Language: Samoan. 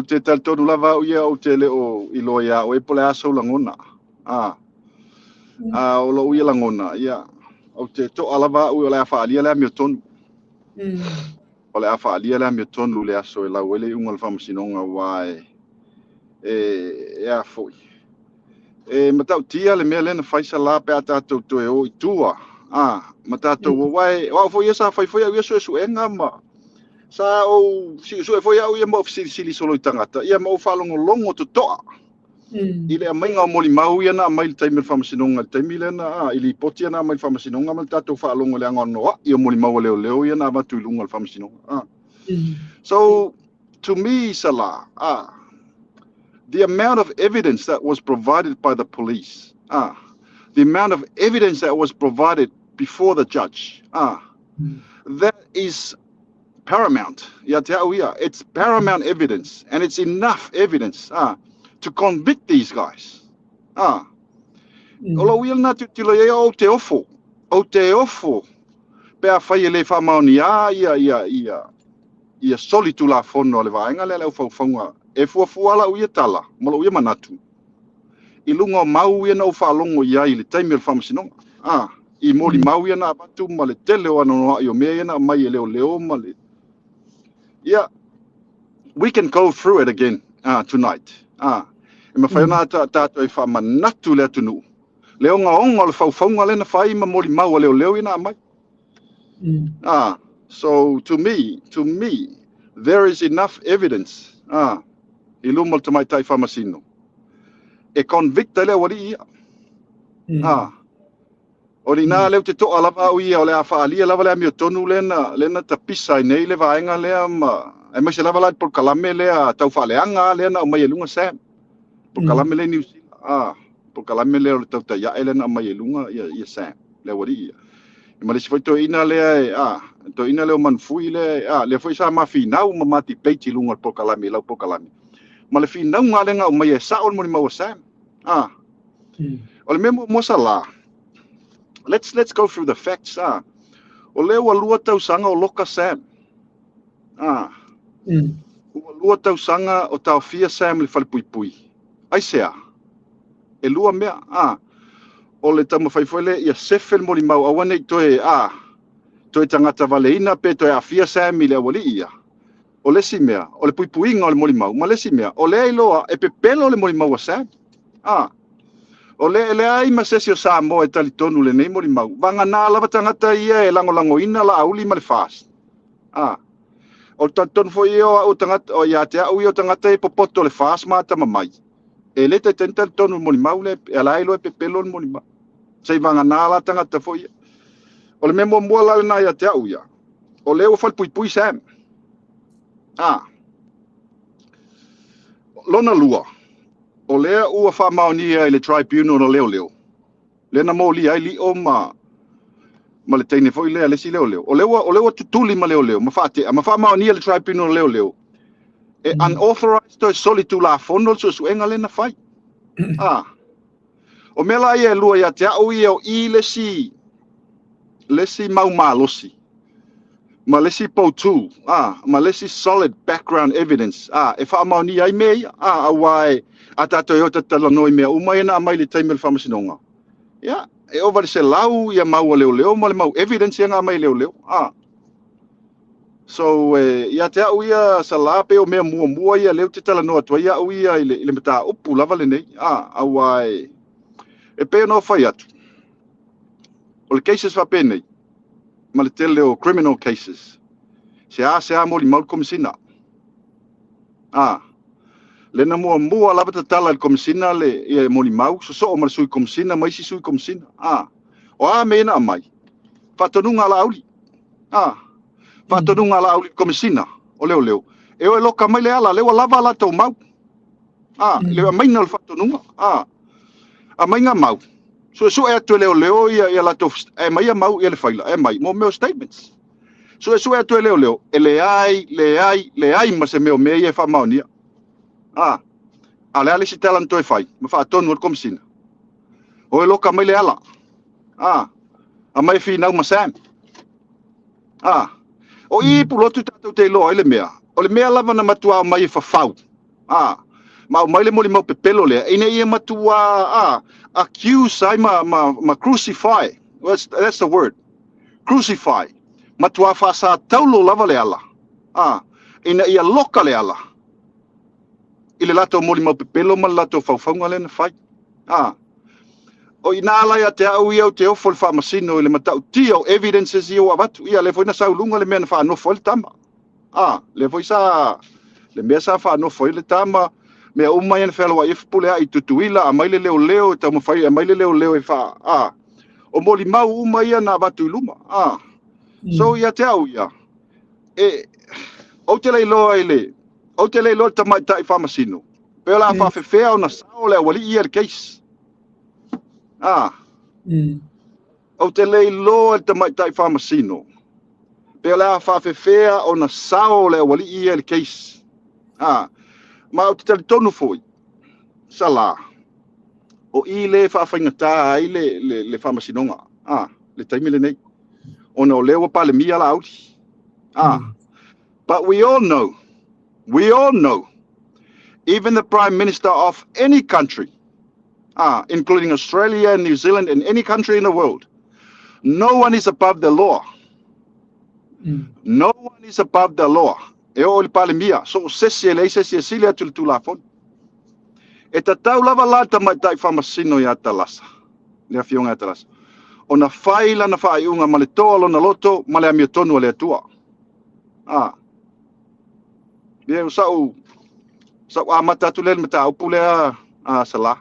Ou te talitonu lava au ia ou te le o iloa iā oe po o le a sou lagona. A, a o lou ia lagona, ia, ou te to'a lava au o le a faaalia le amiotonu. O le a faaalia le amiotonu i le aso e lau ai le iuga o le faamasinoga aua e, e, e a foi. E matautia le mea lea na fai Sala pe a tatou toe o i tua. A, ma tatou aua e, o au foi ia sa fai foi au ia suesuega ma sa ou siusue foi au ia ma ou fesilisili solo i tagata, ia ma ou faalogologo totoa i le aumaiga o molimau ia na aumai i le taimi o le faamasinoga, i le taimi lea na, a, i lipoti ia na aumai i le faamasinoga ma le tatou faalogo i le anoanoai o molimau a leoleo ia na avatu i luga o le faamasinoga. A. So, to me, Salah, the amount of evidence that was provided by the police, the amount of evidence that was provided before the judge, that is paramount. Ia te au ia, it's paramount evidence, and it's enough evidence to convict these guys. O lou ia lena tilotilo i ai, ou te ofo, ou te ofo pe afai e le faamaoniā ia solitulafono a le vaega lea le aufaufauga e fuafua lau ia tala ma lou ia manatu i luga o mau ia na ou faalogo i ai i le taimi o le faamasinoga. I molimau ia na avatu ma le tele o anoanoai o mea ia na aumai e leoleo ma le ia, we can go through it again tonight. E mafai ona tatou e faamanatu le atunuu le ogaoga o le faufauga lea na fai ma molimau a leoleo ia na aumai. So to me, there is enough evidence i luma o le tamaitai faamasino e convict ai le aualii ia. O lina lea ou te to'a lava au ia o le a faaalia lava le amiotonu lea na tapisa ai nei le vaega lea ma aemaise lava la le polokalame lea tau faaleaga lea na aumai e luga Sam. Polokalame lea i Niu Sila. Polokalame lea o le tautaiae lea na aumai e luga ia Sam, le aualii ia. E ma le isi foi toeaina lea e, toeaina lea o Manufui lea, lea foi sa ma finau ma ma debate i luga o le polokalame, i lau polokalame. Ma le finauga lea na aumai e sao le molimau a Sam. O le mea muamua Sala, let's go through the facts. O lea ua 2 tausaga o loka Sam. Ua 2 tausaga o taofia Sam i le falepuipui. Aisea? E lua mea. O le taumafai foi lea ia sefe le molimau aua ne i toe tagata valeina pe toe aafia Sam i le aualii ia. O le isi mea, o le puipuiga o le molimau, ma le isi mea, o lea iloa e pepelo le molimau a Sam. O le e leai ma se isi o Samoa e talitonu lenei molimau. Vagana lava tagata ia e lagolagoina Laauli ma le FAST. O le talitonu foi ia o au tagata, o ia te au ia o tagata e popoto le FAST ma atamamai. E le taitai talitonu le molimau lea, e ala ai loa e pepelo le molimau. Se i vagana la tagata foi ia. O le mea muamua la lena ia te au ia, o lea ua falepuipui Sam. Lona lua, o lea ua faamaonia i le tribunal o leoleo. Lea na molia ai lio ma le teine foi lea le isi leoleo. O lea ua tutuli ma leoleo, ma faatea, ma faamaonia le tribunal o leoleo. E unauthorized toe solitulafono le suesuega lea na fai. O mea la ia e lua ia te au ia o i le isi mau malosi ma le isi poutu, ma le isi solid background evidence, e faamaonia ai mea ia, aua e, a tatou e o tatalanoa i mea uma ia na aumai i le taimi o le faamasinoga. Ia, e ova le 100 ia mau a leoleo ma le mau evidence ia na aumai leoleo. So, ia te au ia Sala pe o mea muamua ia lea ou te talanoa atu ai au ia i le mataupu lava lenei. Aua e pei ona ou fai atu. O le cases faapenei, ma le tele o criminal cases. Se a se a molimau le komisina. Le na muamua lava tatala i le komisina le ia molimau, sosoo ma le sui komisina ma isi sui komisina. O a mea na aumai? Faatonuga a Laauli. Faatonuga a Laauli i le komisina o leoleo. E o e loka mai le ala, lea ua lava latou mau. Le aumaiga o le faatonuga. Aumaiga mau. Suesue atu e leoleo ia latou, e mai ia mau ia le faila, e mai, mo mea o statements. Suesue atu e leoleo, e leai, leai, leai ma se mea o mea ia e faamaonia. A le a le isi tala na toe fai, ma faatonu e le komisina. O e loka mai le ala. Aumai e finau ma Sam. O i pulotu tatou te iloa ai le mea. O le mea lava na matua mai e fafau. A ma aumai le molimau pepelo lea ina ia matuā accuse ai ma crucify. That's the word. Crucify. Matuā faasataulo lava le ala. A ina ia loka le ala i le latou molimau pepelo ma le latou faufauga lea na fai. A o i nā la ia te au ia o te ofo le faamasino i le matautia o evidences ia ua avatu. Ia lea foi na sauluga le mea na faanofo ai le tama. A lea foi sa le mea sa faanofo ai le tama, mea uma ia na fealuai ai Fepuleai i Tutuila, aumai le leoleo e taumafai, aumai le leoleo e faa a o molimau uma ia na avatu i luma. A so ia te au ia e ou te le iloa i le ou te le iloa le tamaitai faamasino pe o le a faafefea ona sao le aualii ia i le case. A ou te le iloa le tamaitai faamasino pe o le a faafefea ona sao le aualii ia i le case. A ma ou te talitonu foi Sala o i le faafaigata ai le faamasinoga a le taimi lenei ona o lea ua palemia Laauli. A but we all know, even the prime minister of any country, including Australia and New Zealand and any country in the world, no one is above the law. No one is above the law. E oo i le palemia, so o sesi e leai sesi e sili atu i le tulafono. E tatau lava la tamaitai faamasino ia Talasa, le afioga ia Talasa, ona fai lana faaiuga ma le toa lona loto ma le amiotonu a le Atua. A ia o sau amata atu lea i le mataupu lea a Sala.